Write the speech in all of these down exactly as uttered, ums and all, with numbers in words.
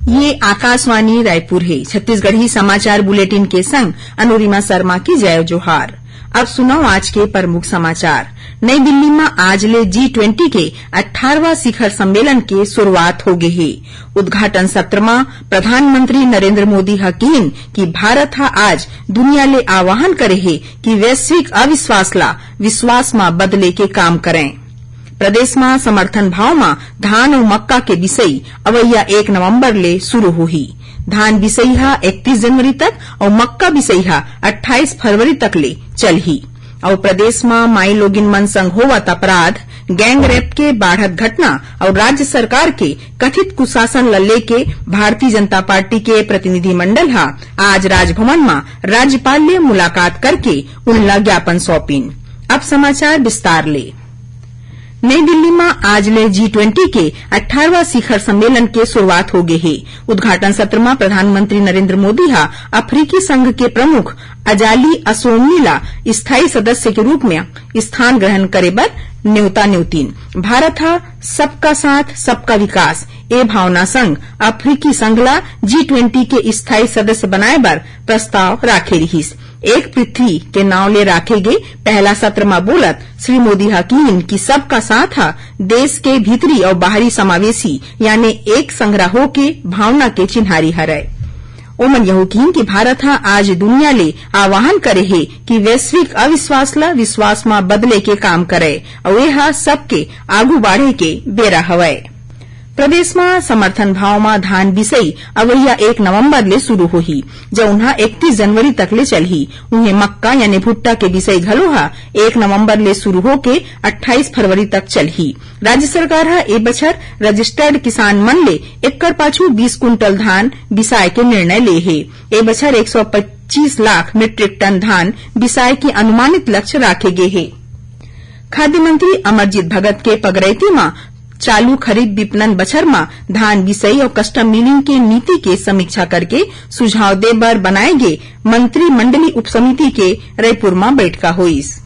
ये आकाशवाणी रायपुर हे। छत्तीसगढ़ी समाचार बुलेटिन के संग अनुरिमा शर्मा के जय जोहार। अब सुनव आज के प्रमुख समाचार। नई दिल्ली म आज ले जी ट्वेंटी के अट्ठारहवाँ शिखर सम्मेलन के शुरुआत हो गे हे। उद्घाटन सत्र म प्रधानमंत्री नरेंद्र मोदी ह किहिन कि भारत ह आज दुनिया ले आह्वान करे हे कि वैश्विक अविश्वास ला विश्वास म बदले के काम करय। प्रदेश म समर्थन भाव म धान अउ मक्का के बिसई अवइया एक नवंबर ले शुरू होही। धान बिसई ह इकतीस जनवरी तक अउ मक्का बिसई ह अट्ठाईस फरवरी तक ले चलही। अउ प्रदेश म माई लोगिन मन संग होवत अपराध, गैंग रेप के बाढ़त घटना अउ राज्य सरकार के कथित कुशासन ल लेके भारतीय जनता पार्टी के प्रतिनिधिमंडल ह आज राजभवन म राज्यपाल ले मुलाकात करके उनला ज्ञापन सौंपिन। अब समाचार विस्तार ले। नई दिल्ली म आज ले जी ट्वेंटी के अट्ठारहवाँ शिखर सम्मेलन के शुरुआत हो गे हे। उद्घाटन सत्र म प्रधानमंत्री नरेंद्र मोदी ह अफ्रीकी संघ के प्रमुख अजाली असोमनी ला स्थायी सदस्य के रूप म स्थान ग्रहण करे बर नेवता नेवतीन। भारत ह सबका साथ, सबका विकास ए भावना संग अफ्रीकी संघ ला जी ट्वेंटी के स्थायी सदस्य बनाए बर प्रस्ताव राखे रिहिस। एक पृथ्वी के नांव ले राखे गे पहला सत्र म बोलत श्री मोदी ह किहिन कि सबका साथ ह देश के भीतरी अउ बाहरी समावेशी यानी एक संघरा होके भावना के चिन्हारी हरय। ओमन यहू किहिन कि भारत ह आज दुनिया ले आह्वान करे हे कि वैश्विक अविश्वास ल विश्वास म बदले के काम करय अउ ए ह सबके आगू बाढ़े के बेरा हवय। प्रदेश म समर्थन भाव म धान बिसई अवइया एक नवंबर ले शुरू होही, जउन ह इकतीस जनवरी तक ले चलही। उहें मक्का यानी भुट्टा के बिसई घलो ह एक नवंबर ले शुरू होके अट्ठाईस फरवरी तक चलही। राज्य सरकार ह ए बछर रजिस्टर्ड किसान मन ले एकड़ पाछू बीस कुंटल धान बिसाए के निर्णय ले हे। ए बछर एक सौ पच्चीस लाख मीट्रिक टन धान बिसाए के अनुमानित लक्ष्य राखे गे हे। खाद्य मंत्री अमरजीत भगत के पगरैती म चालू खरीफ विपणन बछर म धान बिसई अउ कस्टम मिलिंग के नीति के समीक्षा करके सुझाव दे बर बनाए गे मंत्रिमंडली उपसमिति के रईपुर म बैठका होइस।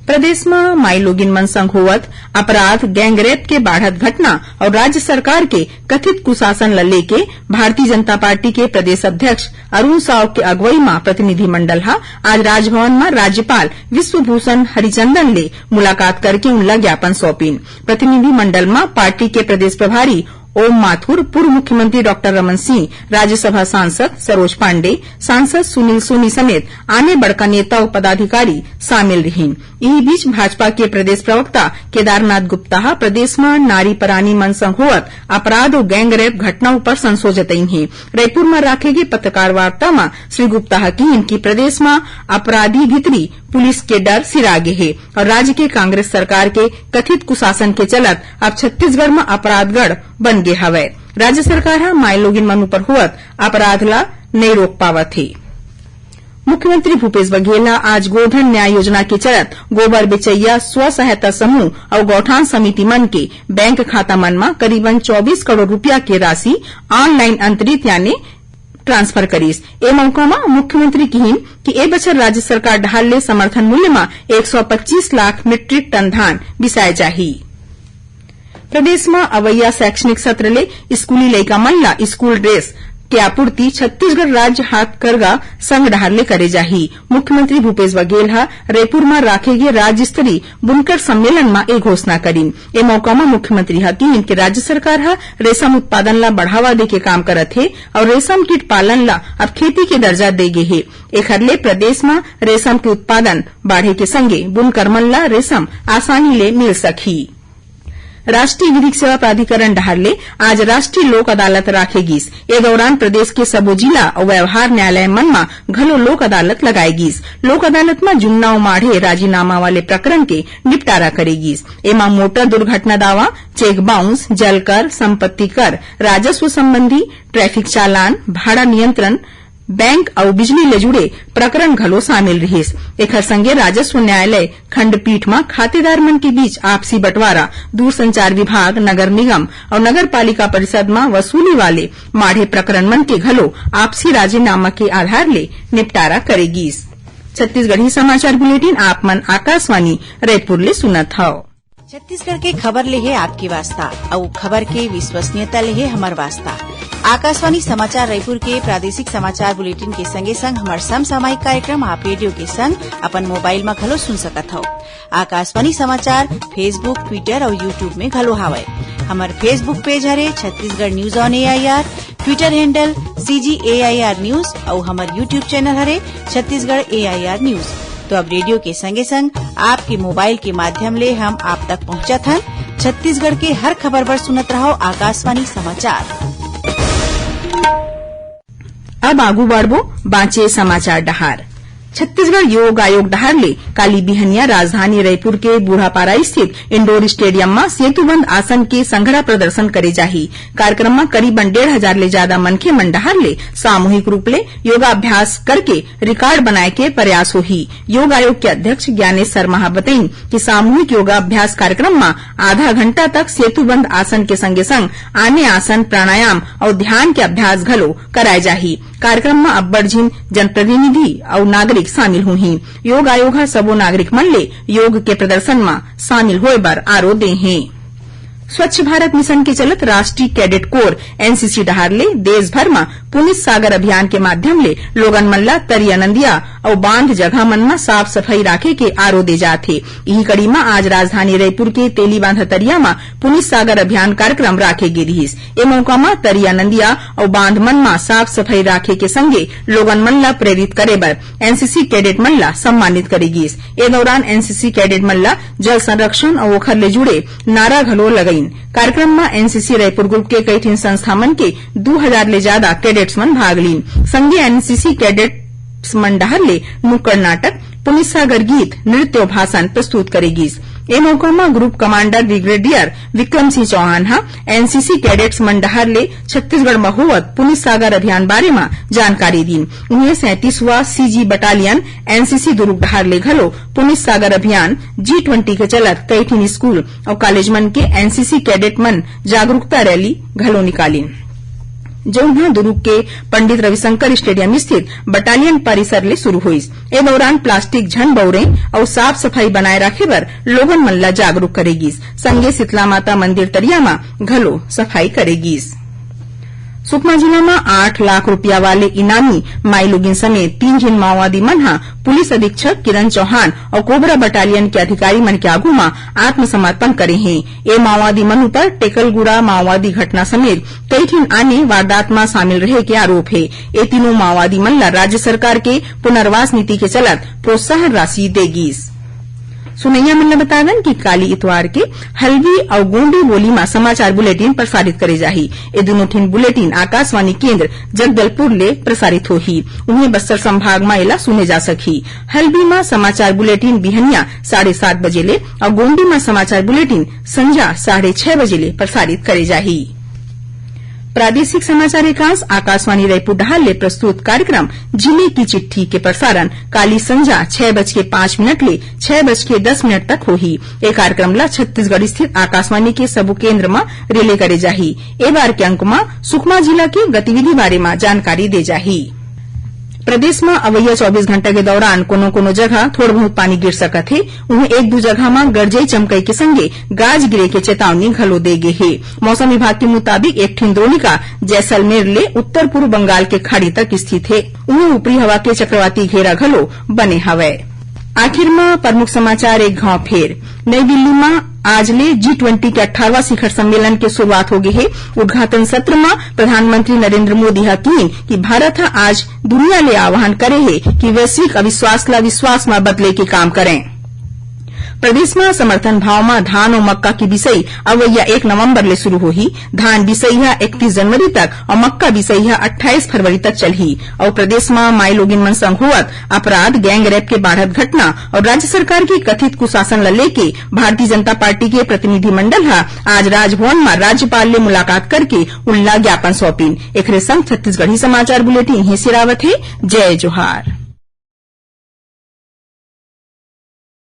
प्रदेश म माईलोगिन मन संग होवत अपराध, गैंगरेप के बाढ़त घटना अउ राज्य सरकार के कथित कुशासन ल लेके भारतीय जनता पार्टी के प्रदेश अध्यक्ष अरुण साव के अगुवई म प्रतिनिधिमंडल ह आज राजभवन म राज्यपाल विश्वभूषण हरिचंदन ले मुलाकात करके उनला ज्ञापन सौंपिन। प्रतिनिधिमंडल म पार्टी के प्रदेश प्रभारी ओम माथुर, पूर्व मुख्यमंत्री डॉक्टर रमन सिंह, राज्यसभा सांसद सरोज पांडे, सांसद सुनील सोनी समेत आने बड़का नेता अउ पदाधिकारी शामिल रिहिन। इही बीच भाजपा के प्रदेश प्रवक्ता केदारनाथ गुप्ता ह प्रदेश म नारी परानी मन संग होवत अपराध अउ गैंगरेप घटना उपर संसो जतइन हे। रईपुर म राखे गे पत्रकार वार्ता म श्री गुप्ता ह किहिन कि प्रदेश म अपराधी भीतरी पुलिस के डर सिरा गे हे अउ राज्य के कांग्रेस सरकार के कथित कुशासन के चलत अब छत्तीसगढ़ म अपराधगढ़ बन गे हवय। राज्य सरकार ह माईलोगिन मन उपर होवत अपराध ला नइ रोक पावत हे। मुख्यमंत्री भूपेश बघेल ह आज गोधन न्याय योजना के चलत गोबर बेचइया स्व सहायता समूह अउ गौठान समिति मन के बैंक खाता मन म करीबन चौबीस करोड़ रूपिया के राशि ऑनलाइन अंतरित यानी ट्रांसफर करिस। ए मौका म मुख्यमंत्री किहिन कि ए बछर राज्य सरकार डहार ले समर्थन मूल्य म एक सौ पच्चीस लाख मीट्रिक टन धान बिसाए जाही। प्रदेश म अवइया शैक्षणिक सत्र ले स्कूली लइका मन ला स्कूल ड्रेस के आपूर्ति छत्तीसगढ़ राज्य हाथकरघा संघ डहार ले करे जाही। मुख्यमंत्री भूपेश बघेल ह रईपुर म राखे गे राज्य स्तरीय बुनकर सम्मेलन म ए घोषणा करिन। ए मौका म मुख्यमंत्री ह किहिन कि राज्य सरकार ह रेशम उत्पादन ला बढ़ावा दे के काम करत हे अउ रेशम कीट पालन ला अब खेती के दर्जा दे गे हे। एखर ले प्रदेश म रेशम के उत्पादन बाढ़े के संगे बुनकर मन ला रेशम आसानी ले मिल सकही। राष्ट्रीय विधिक सेवा प्राधिकरण डहार ले आज राष्ट्रीय लोक अदालत राखे गिस। ए दौरान प्रदेश के सबो जिला अउ व्यवहार न्यायालय मन म घलो लोक अदालत लगाए गिस। लोक अदालत म जुन्ना अउ माढ़े राजीनामा वाले प्रकरण के निपटारा करे गिस। एमा मोटर दुर्घटना दावा, चेक बाउंस, जल कर, संपत्ति कर, राजस्व संबंधी, ट्रैफिक चालान, भाड़ा नियंत्रण, बैंक अउ बिजली ले जुड़े प्रकरण घलो शामिल रिहिस। एखर संगे राजस्व न्यायालय खंडपीठ म खातेदार मन के बीच आपसी बंटवारा, दूरसंचार विभाग, नगर निगम अउ नगर पालिका परिषद म वसूली वाले माढ़े प्रकरण मन के घलो आपसी राजीनामा के आधार ले निपटारा करे गीस। छत्तीसगढ़ी समाचार बुलेटिन आप मन आकाशवाणी रायपुर ले सुनत हव। छत्तीसगढ़ के खबर ले हे आपके वास्ता, अउ खबर के विश्वसनीयता ले हे हमर वास्ता। आकाशवाणी समाचार रायपुर के प्रादेशिक समाचार बुलेटिन के संगे संग हमर समसामयिक कार्यक्रम आप रेडियो के संग अपन मोबाइल म घलो सुन सकत हव। आकाशवाणी समाचार Facebook, Twitter अउ YouTube में घलो हावय। हमर Facebook पेज हरे Chhattisgarh news on AIR, Twitter handle CG AIR news अउ हमर YouTube चैनल हरे छत्तीसगढ़ एआईआर न्यूज। तो अब रेडियो के संगे संग आपके मोबाइल के माध्यम ले हम आप तक पहुंचत हन। छत्तीसगढ़ के हर खबर बर सुनत रहव आकाशवाणी समाचार। अब आगू बढ़बो बांचे समाचार डहार। छत्तीसगढ़ योग आयोग डहार ले काली बिहनिया राजधानी रायपुर के बूढ़ापारा स्थित इंडोर स्टेडियम म सेतुबंद आसन के संघरा प्रदर्शन करे जाही। कार्यक्रम म करीबन डेढ़ हजार ले जादा मनखे मन डहार ले सामूहिक रूप ले योगाभ्यास करके रिकॉर्ड बनाए के प्रयास होही। योग आयोग के अध्यक्ष ज्ञानेश शर्मा ह बतइन कि सामूहिक योगाभ्यास कार्यक्रम म आधा घंटा तक सेतुबंद आसन के संगे संग आने आसन, प्राणायाम अउ ध्यान के अभ्यास घलो कराए जाही। कार्यक्रम म अब्बड़ झिन जनप्रतिनिधि अउ नागरिक शामिल होही। योग आयोग ह सबो नागरिक मन ले योग के प्रदर्शन म शामिल होए बर आरो दे हे। स्वच्छ भारत मिशन के चलत राष्ट्रीय कैडेट कोर, एनसीसी, डहार ले देश भर म पुनीत सागर अभियान के माध्यम ले लोगन मन ल तरिया नंदिया अउ बांध जगह मन म साफ सफाई राखे के आरो दे जात हे। इही कड़ी म आज राजधानी रायपुर के तेलीबांधा तरिया म पुनीत सागर अभियान कार्यक्रम राखे गे रिहिस। ए मौका म तरिया नंदिया अउ बांध मन म साफ सफाई राखे के संगे लोगन मन ल प्रेरित करे बर एनसीसी कैडेट मन ल सम्मानित करे गिस। ए दौरान एनसीसी कैडेट मन ल जल संरक्षण अउ ओखर ले जुड़े नारा घलो लगाइन। कार्यक्रम म एनसीसी रायपुर ग्रुप के कई ठिन संस्था मन के दू हजार ले जादा कैडेट्स मन भाग लीन। संगे एनसीसी कैडेट्स मन डहार ले नुक्कड़ नाटक, पुनीत सागर गीत, नृत्य अउ भाषण प्रस्तुत करे गिस। ए मौका म group commander brigadier Vikram Singh Chauhan ह एनसीसी कैडेट्स मन डहार ले छत्तीसगढ़ म होवत पुनीत सागर अभियान बारे म जानकारी दीन। उहें सैंतीसवां सीजी बटालियन एनसीसी दुरूग डहार ले घलो पुनीत सागर अभियान जी ट्वेंटी के चलत कई ठिन स्कूल अउ कॉलेज मन के एनसीसी कैडेट मन जागरूकता रैली घलो निकालिन, जउन ह दुरूग के पंडित रविशंकर स्टेडियम स्थित बटालियन परिसर ले शुरू होइस। ए दौरान प्लास्टिक झन बउरे अउ साफ सफाई बनाए राखे बर लोगन मन ल जागरूक करे गिस। संगे शीतला माता मंदिर तरिया म घलो सफाई करे गिस। सुकमा जिला म आठ लाख रुपया वाले इनामी माईलोगिन समेत तीन झिन माओवादी मन ह पुलिस अधीक्षक किरण चौहान अउ कोबरा बटालियन के अधिकारी मन के आगू म आत्मसमर्पण करे हे। ए माओवादी मन ऊपर टेकलगुड़ा माओवादी घटना समेत कई ठिन आने वारदात म शामिल रहे के आरोप हे। ए तीनों माओवादी मन ल राज्य सरकार के पुनर्वास नीति के चलत प्रोत्साहन राशि दे गिस। सुनइया मन ल बतावन कि काली इतवार के हल्बी अउ गोंडी बोली म समाचार बुलेटिन प्रसारित करे जाही। ए दूनों ठिन बुलेटिन आकाशवाणी केंद्र जगदलपुर ले प्रसारित होही। उहें बस्तर संभाग म एला सुने जा सकही। हल्बी म समाचार बुलेटिन बिहनिया साढ़े सात बजे ले अउ गोंडी म समाचार बुलेटिन संझा साढ़े छह बजे ले प्रसारित करे जाही। प्रादेशिक समाचार एकांश आकाशवाणी रायपुर डहार ले प्रस्तुत कार्यक्रम जिले की चिट्ठी के प्रसारण काली संझा छह बज के पाँच मिनट ले छह बज के दस मिनट तक होही। ए कार्यक्रम ल छत्तीसगढ़ स्थित आकाशवाणी के सबो केंद्र म रिले करे जाही। ए बार के अंक म सुकमा जिला के गतिविधि बारे म जानकारी दे जाही। प्रदेश म अवइया चौबीस घंटा के दौरान कोनो-कोनो जगह थोड़ बहुत पानी गिर सकत हे। उहें एक दू जगह म गरजई चमकई के संगे गाज गिरे के चेतावनी घलो दे गे हे। मौसम विभाग के मुताबिक एक ठिन द्रोणिका जैसलमेर ले उत्तर पूर्व बंगाल के खाड़ी तक स्थित हे। उहें ऊपरी हवा के चक्रवाती घेरा घलो बने हवय। आखिर म प्रमुख समाचार एक घाव फेर। नई दिल्ली म आज ले जी ट्वेंटी के अट्ठारहवाँ शिखर सम्मेलन के शुरुआत हो गे हे। उद्घाटन सत्र म प्रधानमंत्री नरेंद्र मोदी ह किहीन कि भारत ह आज दुनिया ले आह्वान करे हे कि वैश्विक अविश्वास ल विश्वास म बदले के काम करय। प्रदेश म समर्थन भाव म धान अउ मक्का के बिसई अवइया एक नवंबर ले शुरू होही। धान बिसई ह इकतीस जनवरी तक अउ मक्का बिसई ह अट्ठाईस फरवरी तक चलही अउ प्रदेश म माईलोगिन मन संग होवत अपराध, गैंग रेप के बाढ़त घटना अउ राज्य सरकार के कथित कुशासन ल लेके भारतीय जनता पार्टी के प्रतिनिधिमंडल ह आज राजभवन म राज्यपाल ले मुलाकात करके उनला ज्ञापन सौंपिन। एखरे संग छत्तीसगढ़ी समाचार बुलेटिन इहें सिरावत हे। जय जोहार।